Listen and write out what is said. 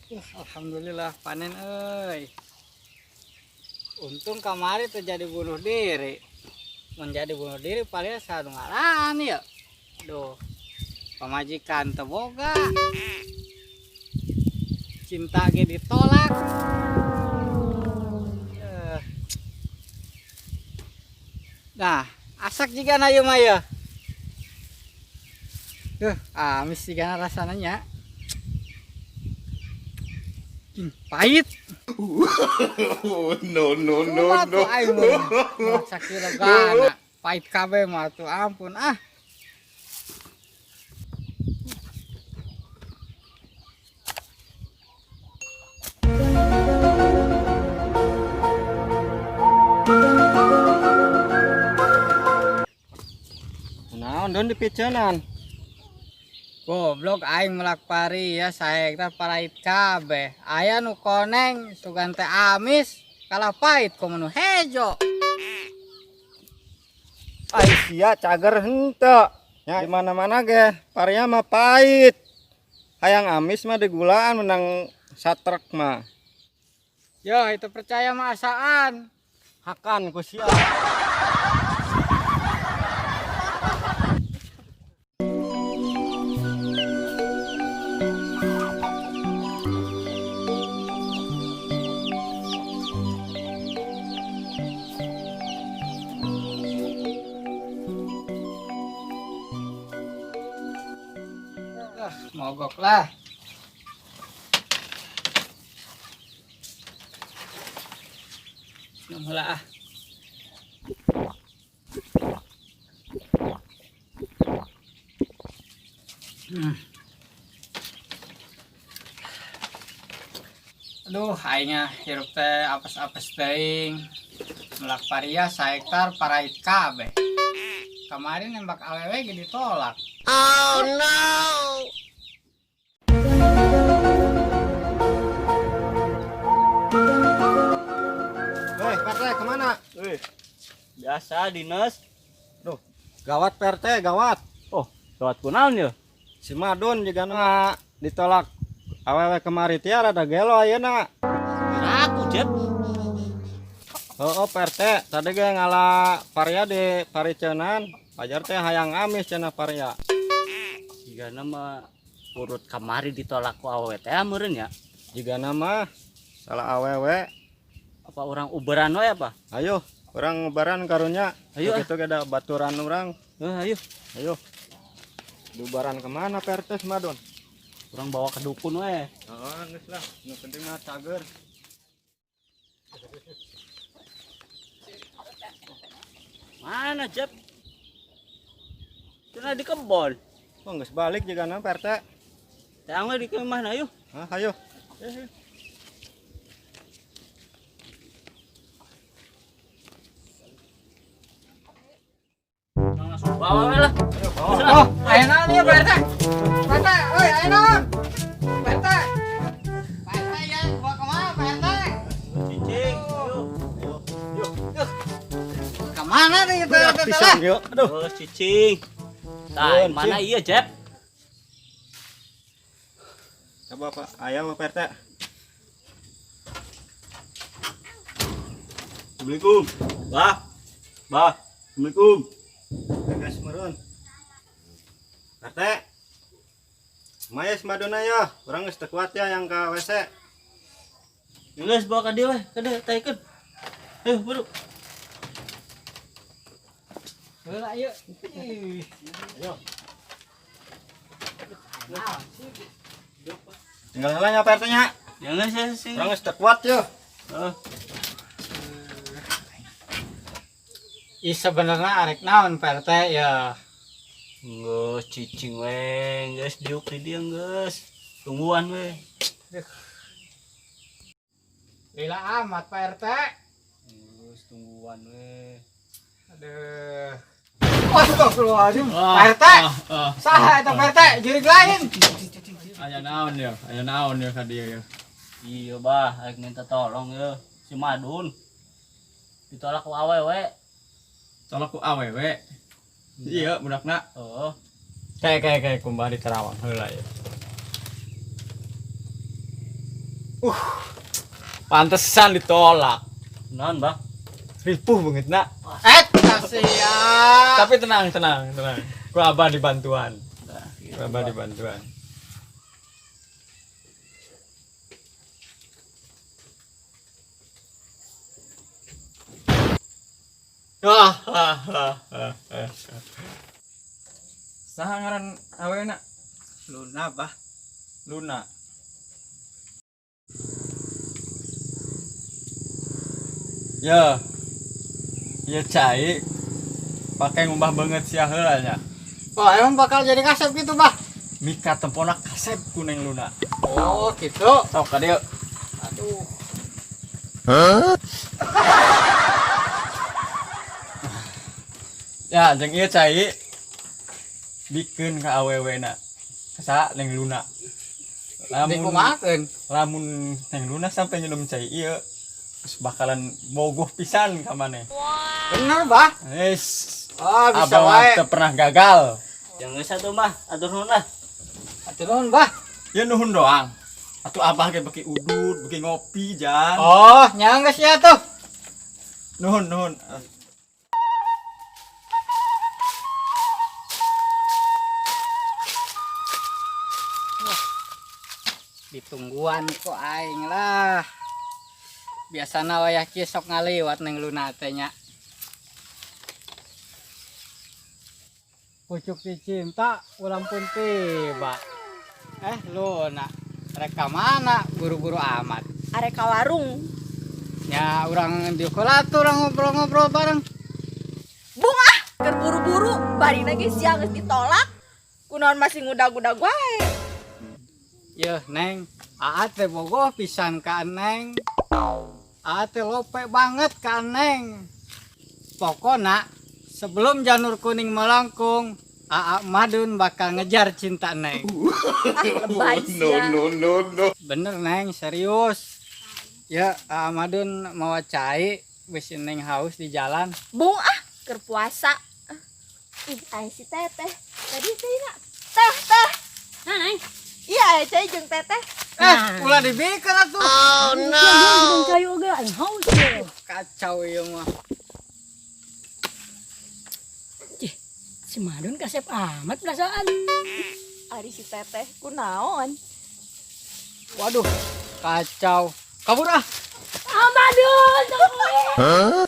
Alhamdulillah panen euy. Untung kamari terjadi bunuh diri. Menjadi bunuh diri paling sadu ngaran ya. Duh. Pamajikan teu boga. Cinta ge ditolak. Nah, asak jiga na ieu mah ya. Amis jiga rasana nya. Pahit. No no no no. Sakilo gana. Pahit kabeh mah tuh ampun ah. Naon don dipicenan? Goblok aing melak pari ya saektar parait kabeh. Aya nu koneng sugan teh amis kalah pahit komo nu hejo. Ai sia cager henteu. Ya di mana-mana ge paria mah pahit. Hayang amis mah digulaan menang satrek mah. Yo itu percaya mah asaan. Hakan ku sia. Mogok lah. Minum heula ah. Aduh, aingnya hirup teh apes-apes teuing. Melak paria saektar parait kabeh. Kemarin nembak awewe ge ditolak. Oh no. Woi, Pak RT kemana? Wih, biasa dinas. Duh, gawat Pak RT, gawat. Oh, gawat kunaon ya? Si Madun juga na ditolak awewe kemari teh rada gelo ayeuna. Aku Jep. Oh, Pak RT, tadi ge ngala paria di paricenan. Pajar teh hayang amis cenah paria. Jigana mah urut kamari ditolak ku awewe teh meureun ya. Jigana mah salah awewe. Apa orang uberan we apa? Ayo, orang uberan karunya. Ayo. Begitu ada baturan orang. Ayo. Ayo. Dubaran kemana Pak RT Madun? Orang bawa ke dukun we. Oh, geus lah. Nu penting mah cager. Mana, Jep? Cenah di kebon. Oh, geus balik juga na Pak RT. Tang we di kemah ayo. Hah, ayo. Langsung bawa we lah. Oh, aya naon ieu Pak RT? Pak RT, euy aya naon? Pak RT. Pak RT ya, bawa kemana Pak RT? Cicing. Ayo. Yuk. Kemana nih kita Berat pisan yuk. Aduh. Oh, cicing. Tah, mana iya, Jep? Coba Pak, ayo Pak RT. Assalamualaikum. Bah. Bah. Assalamualaikum. Geus meureun. RT. Maya Madonna ya, urang geus teu kuat ya yang ka WC. Geus bawa ka dieu we, ka dieu taikeun. Ayo, buru. Heula ayo. Ayo. Tinggal heula nya Pak RT nya. Jangan sih. Urang geus teu kuat ya. Heeh. Ih sebenarnya arek naon Pak RT ya. Geus cicing we, geus diuk di dieu geus. Tungguan we. Lila amat Pak RT. Geus tungguan we. Aduh. Astagfirullahaladzim. Pak RT. Saha eta Pak RT? Jurig lain. Aya naon ya? Aya naon ya ka dieu ya? Iya bah, arek minta tolong ya. Si Madun. Ditolak ku awewe. Tolak ku awewe. Iya, budakna. Heeh. Kayak kumbah di Karawang heula ya. Pantesan ditolak. Naon, Bah? Ripuh banget nak. Sia. Tapi tenang, tenang, tenang. Ku abah dibantuan. Ku abah dibantuan. Wah, ah, ah, ah, ah. Saha ngaran awena? Luna, Bah. Luna. Ya. Ya cai. Pakai ngumbah banget sia heula nya. Wah, emang bakal jadi kasep gitu, Bah? Mika tempona kasep ku Neng Luna. Oh, gitu. Sok ka dieu. Aduh. Ya, jeung ieu cai bikeun ka awewena. Ka Neng Luna. Lamun Dikumakeun. Lamun Neng Luna sampai nginum cai ieu terus bakalan bogoh pisan ka maneh. Bener, Bah. Es, Oh, bisa abah mah wae. teu pernah gagal. Yang geus atuh, Bah. Atur nuhun lah. Atur nuhun, Bah. Ya nuhun doang. Atuh abah ge beki udut, beki ngopi jan. Oh, nya geus ya tuh. Nuhun, nuhun. Ditungguan kok aing lah. Biasana wayah kieu sok ngaliwat Neng Luna teh nya. Pucuk dicinta ulang pun tiba. Luna, rek ka mana buru-buru amat? Arek ka warung. Ya urang di tuh urang ngobrol-ngobrol bareng. Bung ah, keur buru-buru, bari lagi siang geus ditolak. Kunaon masih ngudag-ngudag wae. Yeuh, Neng, Aa teh bogoh pisan ka Neng. Aa teh lope banget ka Neng. Pokona sebelum janur kuning melengkung, Aa Madun bakal ngejar cinta Neng. Ah, lebay No, sia. no, no, no. Bener Neng, serius. Ya, Aa Madun mau cai bisi Neng haus di jalan. Bung ah, keur puasa. Ih, aya si Teteh. Tadi teh na. Teh, teh. Nah, Neng. Iya, aya cai jeung Teteh. Ulah dibikeun atuh. Oh no. Jeung cai oge aing haus ye. Kacau ieu mah. Cih, si Madun kasep amat perasaan. Ari si Teteh kunaon? Waduh, kacau. Kabur ah. Ah, Madun, tungguin.